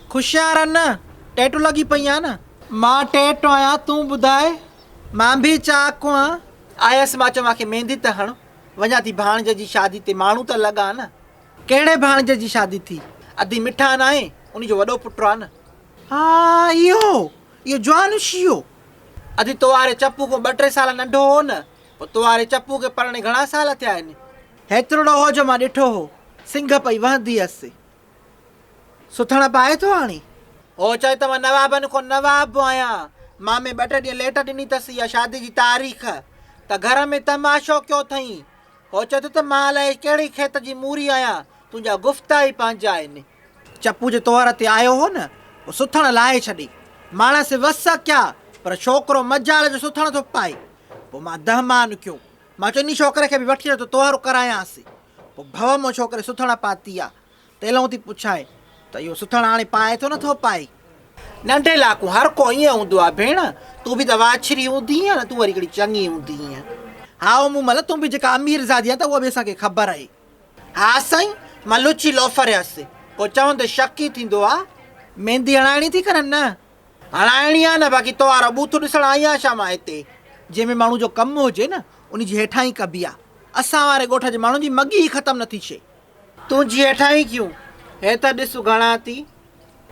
خوشيار نه، ٽيٽو لڳي پئي آن نه. مان ٽيٽو آهيان، تون ٻڌاء؟ مان به چاق آهيان. آيس مان چيو مان کي ميندي ته هڻ، وڃان ٿي ڀاڻج جي شادي تي، ماڻهو ته لڳان نه. ڪهڙي ڀاڻج جي شادي ٿي؟ ادي مٺا ناهي، انهي جو وڏو پٽ آ نه. ها اهو، اهو جوان شيهو. ادي تو واري چپو کان ٻه ٽي سال ننڍو هو نه، پوء تو واري چپو کي پرڻي گهڻا سال ٿيا آهن؟ هيترڙو هو جو مان ڏٺو هو، سنگهه پئي وهندي هيس. سٿڻ پائي ٿو هاڻي؟ هو چئي ته مان نوابن کان نواب به آهيان. مامي ٻه ٽي ڏينهن ليٽ ڏني اٿس اها شادي جي تاريخ ته گهر ۾ تماشو ڪيو اٿئين. هو چئي ٿو ته مان الائي ڪهڙي کيت جي موري آهيان، تنهنجا گفتا ئي پنهنجا آهن. چپو جي طوهر تي آيو هو نه، پوء سٿڻ لاهي ڇڏي. ماڻس وس ڪيا، پر ڇوڪرو مجال جو سٿڻ ٿو پائي. پوء مان دهمان ڪيو. مان چيو انهي ڇوڪري کي به وٺي اچ ته طوهر ڪرايانس. پوء ڀو مان ڇوڪري سٿڻ پاتي آ. تيلئون ٿي پڇائي ته اهو سٿڻ هاڻي پائي ٿو نه ٿو پائي؟ ننڍي لاڪون هر ڪو ائين هوندو آ ڀيڻ، تون به ته واڇري هوندينء نه، تون وري ڪهڙي چڱي هوندينء. هائو مون مل، تون به جيڪا اميرزادي آهين ته اها به اسان کي خبر آهي. ها سائين، مان لچي لوفر هيس، ڪو چوندي شڪ ئي ٿيندو آ. ميندي هڻائڻي ٿي ڪرين نه؟ هڻائڻي آ نه، باقي تو وارو ٻوٿ ڏسڻ آئي آهيان ڇا مان هتي؟ جنهن ۾ ماڻهو جو ڪم هجي نه، ان جي هيٺاهين ڪبي آ. اسان واري ڳوٺ جي ماڻهن جي مڳي ئي ختم نه ٿي ڇي. تنهنجي هيٺاهين ڪيون، هي ته ڏس گهڻا ٿي.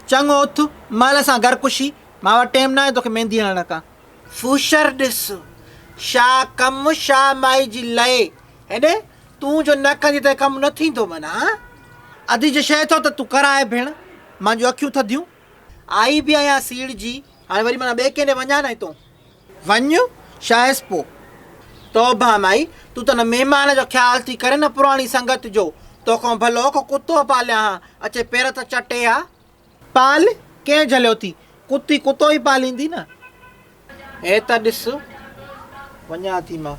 چڱو اٿ، مهل سان گهر ڪشي، مان وٽ ٽيم ناهي توکي ميندي هڻڻ ڪا. ڦوشر ڏس، شا ڪم شا مائي جي لئي. هيڏي، تون جو نه ڪندين ته ڪم نه ٿيندو معنيٰ. ادي جي شيء اٿو ته تون ڪراء ڀيڻ، مانجون اکيون ٿڌيون. آئي به آهيان سيڙجي، هاڻي وري معنيٰ ٻئي ڪنهن ڏي وڃان نه هتون. وڃ شايس پو. توبه مائي، تون ته نه مهمان جو خيال ٿي ڪرين نه پراڻي سنگت جو. توکان ڀلو ڪو ڪتو پاليان ها، اچي پير ته چٽي ها. پال، ڪنهن جهليو ٿي؟ ڪتي ڪتو ئي پاليندي نه. هي ته ڏس، وڃان ٿي مان.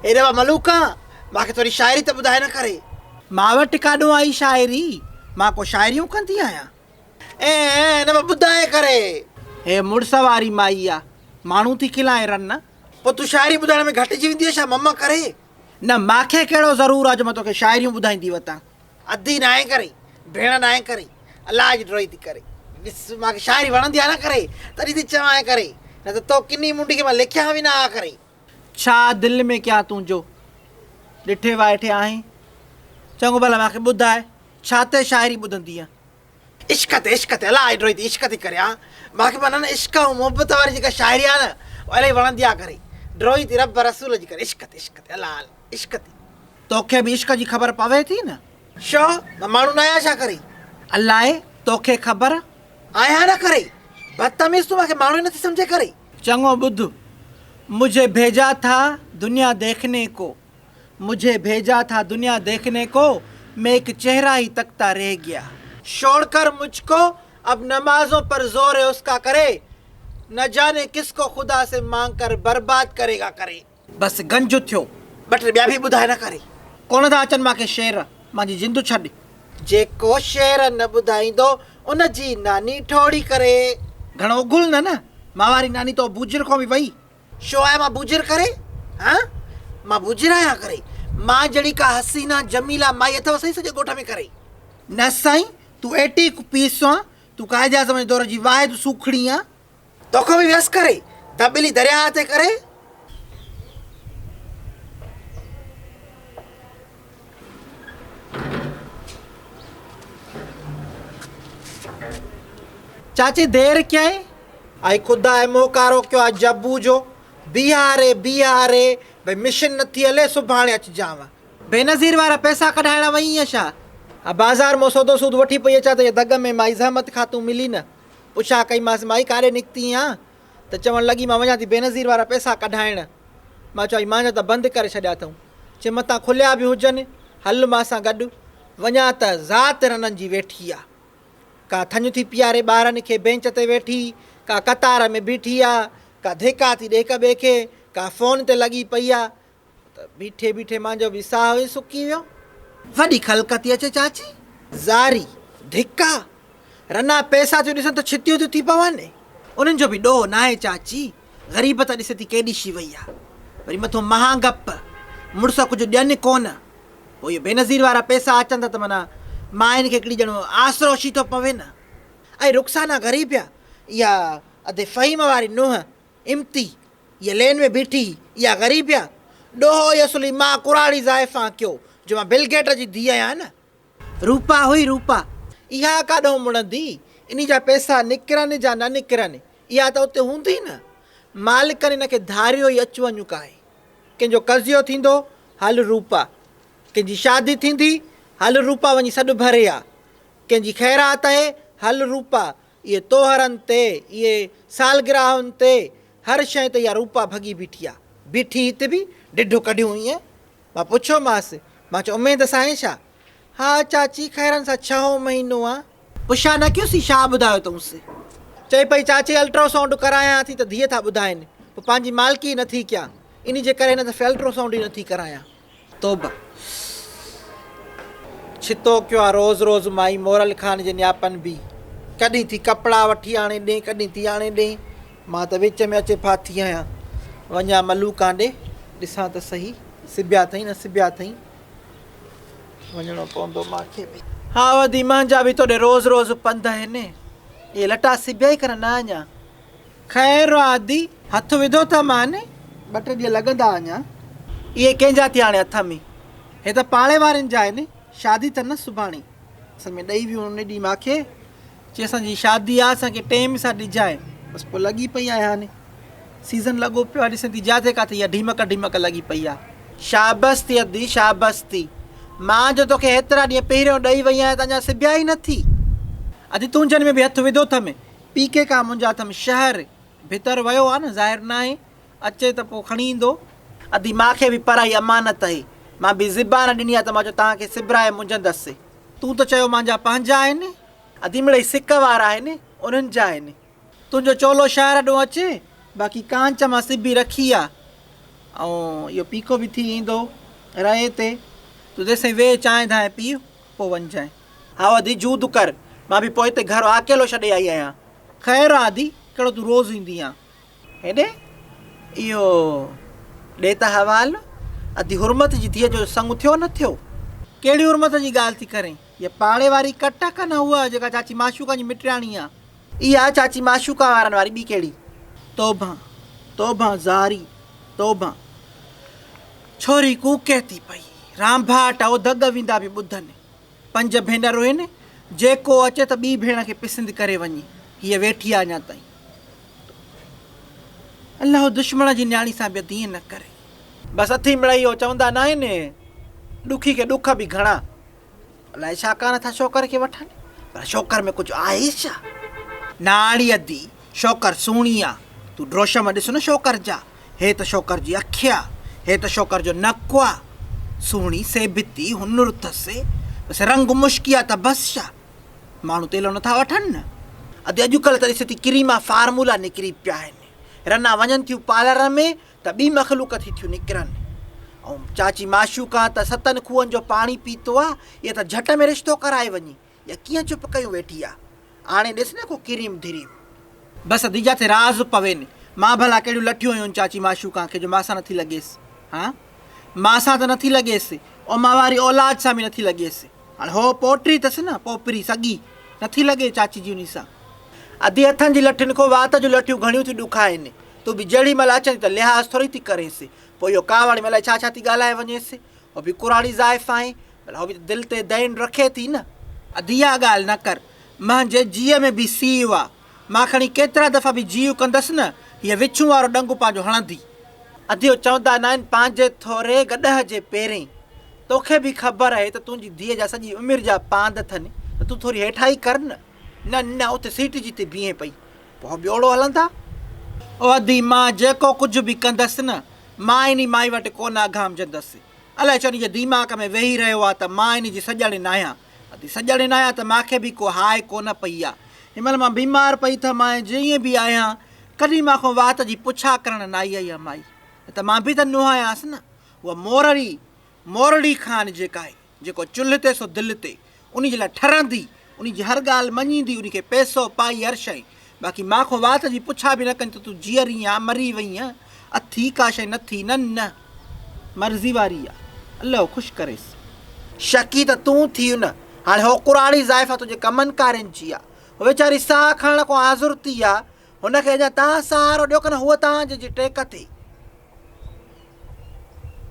اي ربا ملوڪا، مان کي ٿوري شاعري ته ٻڌاء نه ڪري. مان وٽ ڪاڏهون آئي شاعري، مان ڪو شاعريون ڪندي آهيان. اي نه به ٻڌاء ڪري. هي مڙس واري مائي آ، ماڻهو ٿي کلائين رن. پوء تون شاعري ٻڌائڻ ۾ گهٽجي ويندينء ڇا مم ڪري؟ نه مان کي ڪهڙو ضرور آ جو مان توکي شاعريون ٻڌائيندي وتان. ادي ناهي ڪري، ڀيڻ ناهي ڪري، الله جي ڊوئي ٿي ڪري. ڏس مان کي شاعري وڻندي آ نه ڪري، تڏهن ٿي چوانء ڪري، نه ته تو ڪني منڊي کي مان لکيان به نه ها ڪري. ڇا دل ۾ ڪيان تنهنجو، ڏٺي وائٺي آهين. چڱو ڀلا مان کي ٻڌاء، ڇا تي شاعري ٻڌندينء؟ عشق تي، عشق تي، الله جي ڊوئي ٿي عشق ٿي ڪريان. مان کي معنيٰ نه عشق ۽ محبت واري جيڪا شاعري آ نه، اها الاهي وڻندي آ ڪري. ڊوئي ٿي رب رسول جي ڪري، عشق تي، عشق تي، الله الله، عشق تي. توکي به عشق جي خبر پوي ٿي نه؟ شو، مان ماڻهو نه آهيان ڇا ڪري؟ الائي، توکي خبر آهيان نه ڪري؟ بدتميز تون مان کي ماڻهو ئي نٿي سمجهين ڪري؟ چڱو ٻڌ، مجهي ڀيجا ٿا دنيا ديکني ڪو، مجهي ڀيجا ٿا دنيا ديکني ڪو، مين ايڪ چهرا هي تڪتا رهه گيا. ڇوڙ ڪر مجھ ڪو اب نمازون پر زور هي اس ڪا ڪري، نه جاني ڪس ڪو خدا سي مانگ ڪر برباد ڪري گا ڪري. بس گنج ٿيو. ٻه ٽي ٻيا به ٻڌاء نه ڪري. ڪونه ٿا اچن مان کي شعر، مانجي جند ڇڏ. جيڪو شعر نه ٻڌائيندو ان جي ناني ٺوڙهي ڪري. گهڻو اگهل نه نه، مان واري ناني تو بوجر کان به وئي. شو آهيان مان بوجر ڪري؟ ها؟ مان بوجر آهيان ڪري؟ مان جهڙي ڪا حسينه جميله مائي اٿو سائين سڄي ڳوٺ ۾ ڪري؟ نه سائين، تون ايٽي پيس آن، تون قائداعظم جي دور جي واحد سوکڙي آن. توکان به ويس ڪري، دٻلي درياهه تي ڪري. چاچي دير ڪيائين؟ ائي خدا اي منهن ڪارو ڪيو آ جبو جو، بيهاري بيهاري، ڀئي مشن نٿي هلي سڀاڻي اچجانء. بينظير وارا پئسا ڪڍائڻ وئينء ڇا؟ ها بازار مان سودو سود وٺي پئي اچان ته اها دڳ ۾ مائي زحمت خاتون ملي نه. پڇا ڪئيمانس مائي ڪاڏي نڪتي آن؟ ته چوڻ لڳي مان وڃان ٿي بينظير وارا پئسا ڪڍائڻ. مان چيو ائي مانجا ته بند ڪري ڇڏيا اٿئون. چي متان کليا به هجن، هل مان سان گڏ. وڃان ته ذات رنن جي ويٺي آ. ڪا ٿڃ ٿي پياري ٻارن کي بينچ تي ويٺي، ڪا قطار ۾ بيٺي آ، ڪا ڌيڪا ٿي ڏي هڪ ٻئي کي، ڪا فون تي لڳي پئي آ. ته بيٺي بيٺي مانجو به ساهه ئي سڪي ويو. وڏي خلق ٿي اچي چاچي. زاري، ڌڪا، رنا پئسا ٿيون ڏسن ته ڇتيون ٿيون ٿي پون. انهن جو به ڏوهه ناهي چاچي، غريب ته ڏسي ٿي ڪيڏي شي وئي آ. وري مٿو مهانگپ، مڙس ڪجهه ڏين ڪونه. پوء پوء اهي بينظير وارا پئسا اچن ٿا ته معنيٰ ماين کي هڪڙي ڄڻ آسرو ڇي ٿو پوي نه. ۽ رخسانه غريب آ، اها ادي فهيم واري نونهن امتي، اها لين ۾ بيٺي هئي، اها غريب آ. ڏوهه اهو اصلي مان ڪراڙي زائفان ڪيو جو مان بل گيٽ جي ڌيء آهيان نه. روپا هئي روپا، اها ڪاڏهون مڙندي، انهي جا پئسا نڪرن جا نه نڪرن، اها ته اتي هوندي نه. مالڪن هن کي ڌاريو ئي اچ وڃ ڪاهي. ڪنهن جو قضيو ٿيندو، هل روپا. ڪنهن جي شادي ٿيندي، هل روپا وڃي سڏ ڀري آ. ڪنهن جي خيرات آهي، هل روپا. اهي توهرن تي، اهي سالگراهن تي، هر شيء تي اها روپا ڀڳي بيٺي آ. بيٺي هت به ڍڍ ڪڍيون ائين. مان پڇيومانس، مان چيو اميد سان آهين ڇا؟ ها چاچي خيرن سان ڇهون مهينو آ. پڇا نه ڪيوسين ڇا ٻڌايو اٿئونس. چئي پئي چاچي الٽراسائونڊ ڪرايان ٿي ته ڌيء ٿا ٻڌائين. پوء پنهنجي مالڪي ئي نٿي ڪيان. انهي جي ڪري هن دفعي الٽراسائونڊ ئي نٿي ڪرايان. توبه. ڇتو ڪيو آ روز روز مائي مورل خان جي نياپن به. ڪڏهن ٿي ڪپڙا وٺي آڻي ڏين ڪڏهن ٿي آڻي ڏين. مان ته وچ ۾ اچي ڦاٿي آهيان. وڃان ملوڪان ڏي ڏسان ته سهي سبيا اٿئي نه سبيا اٿئي. وڃڻو پوندو مان کي به. ها ادي منهنجا به توڏي روز روز پنڌ آهن. اهي لٽا سبيا ئي ڪنه نه اڃان. خير آ ادي، هٿ وڌو ته مان، ٻه ٽي ڏينهن لڳندا اڃا. اهي ڪنهن جا ٿي آڻي هٿ ۾؟ هي ته پاڙي وارين جا آهن، شادي اٿن نه سڀاڻي. اصل ۾ ڏئي ويون ان ڏينهن مان کي، چي اسان جي شادي آ، اسان کي ٽيم سان ڏجانء. بس پوء لڳي پئي آهيان. سيزن لڳو پيو آ، ڏسين ٿي جاٿي ڪاٿي اها ڍيمڪ ڍيمڪ لڳي پئي آ. شابس ٿي ادي، شابس ٿي. مان جو توکي هيترا ڏينهن پهريون ڏئي وئي آهيان ته اڃا سبيا ئي نه ٿي. ادي تنهنجن ۾ به هٿ وڌو اٿم. پي ڪي ڪا منهنجا اٿم شهر ڀتر ويو آ نه ظاهر ناهي اچي ته پوء کڻي ايندو. ادي مان کي به پرائي امانت اهي مان به زبان ڏني آ ته مان چيو توهان کي سبرائي منجهندس. تون ته چيو مانجا پنهنجا آهن. ادي مڙئي سڪ وارا آهن انهن جا آهن. تنهنجو چولو شهر ڏو اچي باقي ڪانچ مان سبي رکي آ ۽ اهو پيڪو به ٿي ايندو رهي تي تون تيسين ويهه چانهه ڌانهه پيء پوء وڃجانء. هائو ادي جود ڪر، مان به پوئتي گهر آڪيلو ڇڏي آئي آهيان. خير آ ادي، ڪهڙو تون روز ايندي آن. هيڏي اهو ڏي ته حوال، ادي حرمت جي ڌيء جو سڱ ٿيو نه ٿيو؟ ڪهڙي حرمت جي ڳالهه ٿي ڪرين؟ هيء پاڙي واري ڪٽ ڪا نه هوء جيڪا چاچي معشوقه جي مٽياڻي آ. اها چاچي معشوقه وارن واري ٻي ڪهڙي؟ توبهان، توبهان زاري، توبهان. ڇوري ڪوڪي ٿي پئي. رانڀاٽ او دڳ ويندا به ٻڌن. پنج ڀينرون هن، جيڪو اچي ته ٻي ڀيڻ کي پسند ڪري وڃي. هيء ويٺي آ اڃا تائين. الله دشمڻ جي نياڻي سان به ائين نه ڪري. بس اٿي مڙئي اهو چوندا ناهن، ڏکي کي ڏک به گهڻا. الائي ڇا ڪانه ٿا شوڪر کي وٺن، پر شوڪر ۾ ڪجهه آهي ڇا؟ ناڙي ادي، شوڪر سهڻي آ، تون ڊروشم ڏس نه شوڪر جا، هي ته شوڪر جي اک آ، هي ته شوڪر جو نڪ آ، سهڻي، سيبتي، هنر اٿس، بس رنگ مشڪي آ ته بس ڇا؟ ماڻهو تيلو نٿا وٺن نه. ادي اڄڪلهه ته ڏسين ٿي ڪريما فارمولا نڪري پيا آهن، رنا وڃن ٿيون پارلر ۾ ته ٻي مخلوق ٿي ٿيون نڪرن. ۽ چاچي معشوقان ته ستن کوهن جو پاڻي پيتو آ، اها ته جهٽ ۾ رشتو ڪرائي وڃي. اها ڪيئن چپ ڪيون ويٺي آ. آڻي ڏس نه ڪو ڪريم ڌريم. بس ادي جاٿي راز پوين. مان ڀلا ڪهڙيون لٺيون هيون چاچي معشوقان کي جو ماسان نٿي لڳيس. ها؟ ماسان ته نٿي لڳيس. امان واري اولاد سان به نٿي لڳيس. هاڻي هوء پوٽري اٿس نه، پوپري، سڳي، نٿي لڳي چاچي جي انهي سان. ادي هٿن جي لٺين کان وات جون لٺيون گهڻيون ٿيون ڏکائين. تون به جهڙي مهل اچين ٿي ته لحاظ ٿوري ٿي ڪرينس. پوء اهو ڪاوڙ ۾ الائي ڇا ڇا ٿي ڳالهائي وڃيس. هوء به ڪراڙي زائف آهي. ڀلا هوء به ته دل تي دين رکي ٿي نه. ادي اها ڳالهه نه ڪر. منهنجي جيء ۾ به سيء آ. مان کڻي ڪيترا دفعا به جيء ڪندس نه، هيء وڇون وارو ڏنگ پنهنجو هڻندي. ادي اهو چوندا ناهن پنهنجي ٿوري گڏهه جي پيرين. توکي به خبر اهي ته تنهنجي ڌيء جا سڄي عمر جا پاند اٿن ته تون ٿوري هيٺائي ڪر نه. نه نه اتي سيٽ جي تي بيهين پئي. پوء ٻيوڙو هلندا. او ادي مان جيڪو ڪجهه به ڪندس نه، مان انهي مائي وٽ ڪونه اگهامجندس. الائي ڇو انهي جي ديماغ ۾ ويهي رهيو آ ته مان انهي جي سڄڻ ناهيان. ادي سڄڻ ناهيان ته مان کي به ڪو هاء ڪونه پئي آ. هن مهل مان بيمار پئي ٿم ۽ جيئن به آهيان، ڪڏهن مان کان وات جي پڇا ڪرڻ ناهي آئي آ مائي. نه ته مان به ته نونهن آهيانس نه. اها مورڙي، مورڙي خان جيڪا آهي، جيڪو چلهه تي سو دل تي، انهي جي لاء ٺرندي، انهي جي هر ڳالهه مڃيندي، انهي کي پئسو، پائي، هر شيء. باقي مان کان وات جي پڇا به نه ڪندي ته تون جيئري آن، مري وئين، اٿي ڪا شيء نه ٿي، نه نه. مرضي واري آ. الله خوش ڪريس. شڪي ته تون ٿي نه. هاڻي هو ڪراڙي زائفه تنهنجي ڪمن ڪارين جي آ. هو ويچاري ساهه کڻڻ کان آزر ٿي آ. هن کي اڃا تان سهارو ڏيو ڪنه هوء تان جي جي ٽيڪ ٿي.